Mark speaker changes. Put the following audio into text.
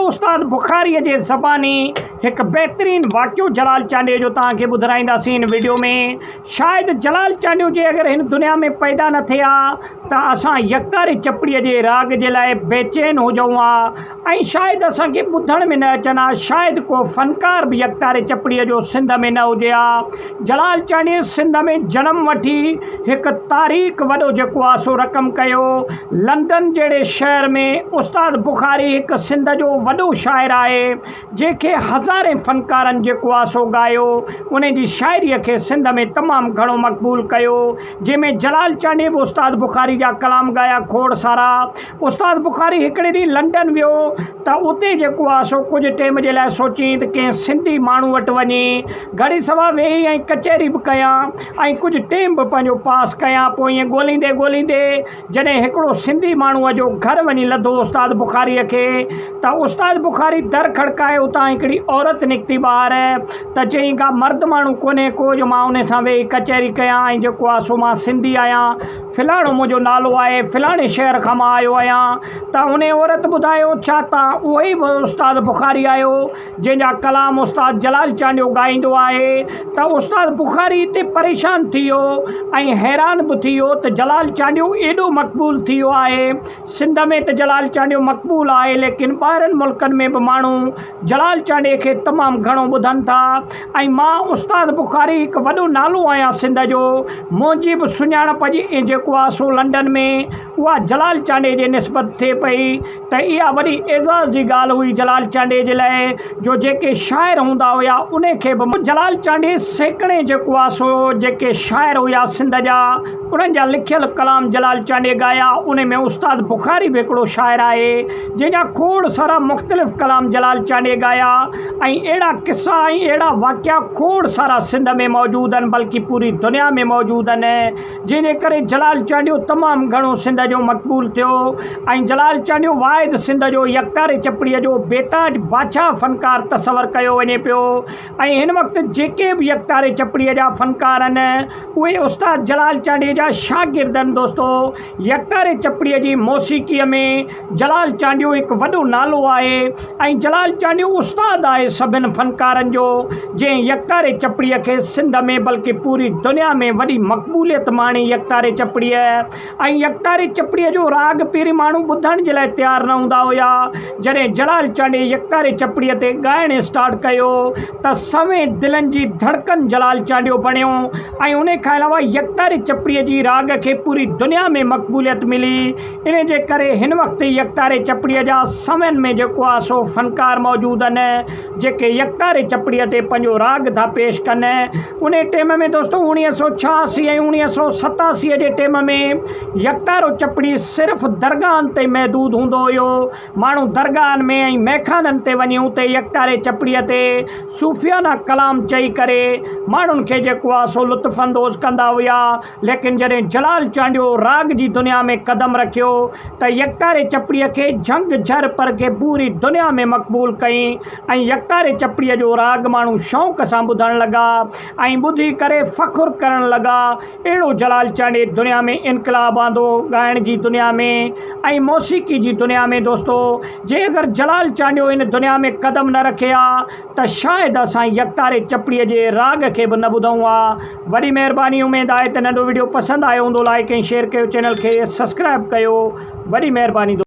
Speaker 1: استاد بخاريء جي زباني هڪ بهترين واقعو جلال چانڊيي جو توهان کي ٻڌرائينداسين هن وڊيو ۾. شايد جلال چانڊيو جي اگر هن دنيا ۾ پيدا نه ٿئي ها ته اسان يڪتاري چپڙيء جي راڳ جي لاء بيچين هجون ها ۽ شايد اسان کي ٻڌڻ ۾ نه اچن ها، شايد ڪو فنڪار به يڪتاري چپڙيء جو سنڌ ۾ نه هجي ها. جلال چانڊيي سنڌ ۾ جنم وٺي هڪ تاريخ وڏو جيڪو آ سو رقم ڪيو. لنڊن جهڙي شهر ۾ استاد بخاري هڪ سنڌ جو وڏو شاعر آهي، جنهن کي هزارين فنڪارن جيڪو آ سو ڳايو، انهي جي شاعريء کي سنڌ ۾ تمام گهڻو مقبول ڪيو، جنهن ۾ جلال چانڊيي به استاد بخاري جا ڪلام ڳايا کوڙ سارا. استاد بخاري هڪڙي ڏينهن لنڊن ويو ته اتي جيڪو آ سو ڪجهه ٽيم جي لاء سوچيائين ته ڪنهن سنڌي ماڻهو وٽ وڃي گهڙي سوا ويهي ۽ ڪچهري به ڪيان ۽ ڪجهه ٽيم به پنهنجو پاس ڪيان. پوء ائين ڳوليندي ڳوليندي جڏهن هڪڙو سنڌي ماڻهوء جو گهر وڃي لڌو استاد بخاريء کي ته استاد بخاري در کڙڪائي اتان هڪڙي عورت نڪتي ٻاهر ته چيائين ڪا مرد ماڻهو ڪونهي ڪو جو مان انهي سان ويهي ڪچهري ڪيان ۽ جيڪو آ سو مان سنڌي آهيان فلاڻو منهنجو نالو آهي، فلاڻي شهر کان مان آيو آهيان ته انهي عورت ٻڌايو، ڇا توهان اهو ئي استاد بخاري آهيو، جنهن جا ڪلام استاد جلال چانڊيو ڳائيندو آهي ته استاد بخاري اتي پريشان ٿي ويو ۽ حيران به ٿي ويو ته جلال چانڊيو ايڏو مقبول ٿي ويو آهي، سنڌ ۾ ته جلال چانڊيو مقبول آهي ليڪن ٻاهرن ملڪن ۾ به ماڻهو جلال چانڊيي کي تمام گهڻو ٻڌن ٿا ۽ مان استاد بخاري هڪ وڏو نالو آهيان سنڌ جو منهنجي به سڃاڻپ اڄ جيڪو آهي سو لنڊن ۾ اها جلال چانڊيي جي نسبت ٿئي پئي ته اها وڏي اعزاز جي ڳالهه هئي جلال چانڊيي جي لاء جو جيڪي شاعر هوندا هيا انهي کي به جلال چانڊيي سيڪڙين جيڪو آهي سو جيڪي شاعر هيا سنڌ جا انهن جا لکيل ڪلام جلال چانڊيي ڳايا انهي ۾ استاد بخاري به هڪڙو شاعر آهي جنهن جا کوڙ سارا مختلف ڪلام جلال چانڊيي ڳايا ۽ اهڙا قصا ۽ اهڙا واقعا کوڙ سارا سنڌ ۾ موجود آهن بلڪه پوري دنيا ۾ موجود آهن جنهن جي ڪري جلال چانڊيو تمام گهڻو سنڌ جو مقبول ٿيو ۽ جلال چانڊيو واحد سنڌ جو يڪتاري چپڙيء جو بيتاج بادشاهه فنڪار تصور ڪيو وڃي پيو ۽ هن وقت جيڪي به يڪتاري چپڙيء جا فنڪار آهن اهي استاد جلال چانڊيي جا شاگرد آهن دوستو يڪتاري چپڙيء جي موسيقيء ۾ جلال چانڊيو هڪ وڏو نالو آهي ۽ جلال چانڊيو استاد آهي سڀن فنڪارن جو جنهن يڪتاري چپڙيء کي سنڌ ۾ بلڪه پوري دنيا ۾ وڏي مقبوليت ماڻي يڪتاري چپڙيء ۽ يڪتاري چپڙيء جو راڳ پهرين ماڻهو ٻڌڻ جي لاء تيار نه هوندا هيا جڏهن جلال چانڊيي يڪتاري چپڙيء تي ڳائڻ اسٽارٽ ڪيو ته سوين دلن جي ڌڙڪن جلال چانڊيو بڻيو ۽ ان کان علاوه يڪتاري چپڙيء جي راڳ کي پوري دنيا ۾ مقبوليت ملي ان جي ڪري هن وقت يڪتاري چپڙيء جا سوين ۾ جيڪو آهي سو فنڪار موجود آهن جيڪي يڪتاري چپڙيء تي پنهنجو راڳ ٿا پيش ڪن ان ٽيم ۾ دوستو اوڻيهه سو ڇهاسي ۽ اوڻيهه سو ستاسي جي ٽيم ۾ يڪتارو چپڙي صرف درگاهن تي محدود هوندو هيو ماڻهو درگاهن ۾ ۽ مئخانن تي وڃي اتي يڪتاري چپڙيء تي صوفيانه ڪلام چئي ڪري ماڻهن کي جيڪو آ سو لطف اندوز ڪندا هيا ليڪن جڏهن جلال چانڊيو راڳ جي دنيا ۾ قدم رکيو ته يڪتاري چپڙيء کي جهنگ جهر پر کي پوري دنيا ۾ مقبول ڪئين ۽ يڪتاري چپڙيء جو راڳ ماڻهو شوق سان ٻڌڻ لڳا ۽ ٻڌي ڪري فخر ڪرڻ لڳا اهڙو جلال چانڊيي دنيا ۾ انقلاب آندو ڳائڻ جي دنيا ۾ ۽ موسيقي جي دنيا ۾ دوستو جي اگر جلال چانڊيو هن دنيا ۾ قدم نه رکي ها ته شايد اسان يڪتاري چپڙي جي راڳ کي به نه ٻڌون ها وڏي مهرباني اميد آهي ته ننڍو وڊيو پسند آيو هوندو لائيڪ ۽ شيئر ڪيو چينل کي سسڪرائب ڪيو وڏي مهرباني دوستو.